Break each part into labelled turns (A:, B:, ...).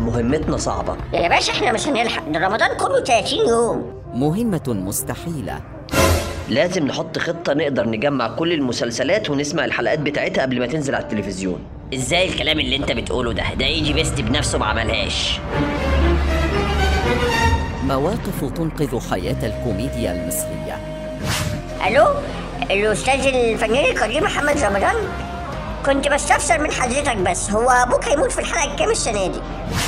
A: مهمتنا صعبة
B: يا باشا، احنا مش هنلحق، ده رمضان كله 30 يوم.
C: مهمة مستحيلة.
A: لازم نحط خطة نقدر نجمع كل المسلسلات ونسمع الحلقات بتاعتها قبل ما تنزل على التلفزيون.
D: ازاي الكلام اللي انت بتقوله ده؟ ده يجي بيست بنفسه ما عملهاش.
C: مواقف تنقذ حياة الكوميديا المصرية.
B: الو، الاستاذ الفنان القدير محمد رمضان، كنت بستفسر من حضرتك بس، هو ابوك هيموت في الحلقة كام السنة دي؟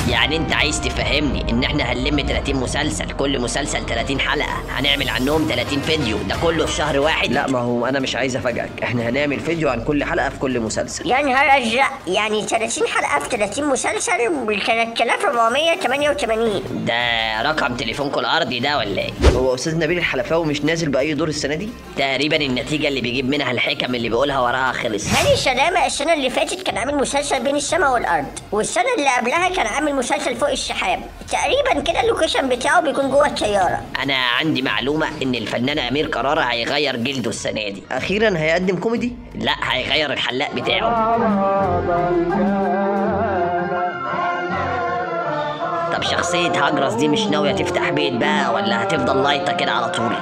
D: يعني انت عايز تفهمني ان احنا هنلم 30 مسلسل، كل مسلسل 30 حلقة، هنعمل عنهم 30 فيديو، ده كله في شهر واحد؟
A: لا ما هو انا مش عايز افاجئك، احنا هنعمل فيديو عن كل حلقة في كل مسلسل.
B: يا نهار ازرق، يعني 30 حلقة في 30 مسلسل ب 3488.
D: ده رقم تليفونكم الارضي ده ولا ايه؟
A: هو استاذ نبيل الحلفاوي مش نازل باي دور السنة دي؟
D: تقريبا النتيجة اللي بيجيب منها الحكم اللي بيقولها وراها خلص.
B: هاني سلامه السنة اللي فاتت كان عامل مسلسل بين السماء والارض، والسنة اللي قبلها كان عامل مسلسل فوق السحاب، تقريبا كده ال location بتاعه بيكون جوه الطيارة.
D: انا عندي معلومة ان الفنان امير كرارة هيغير جلده السنة دي.
A: اخيرا هيقدم كوميدي؟
D: لا، هيغير الحلاق بتاعه. طب شخصية هجرس دي مش ناوية تفتح بيت بقى ولا هتفضل لايطه كده على طول؟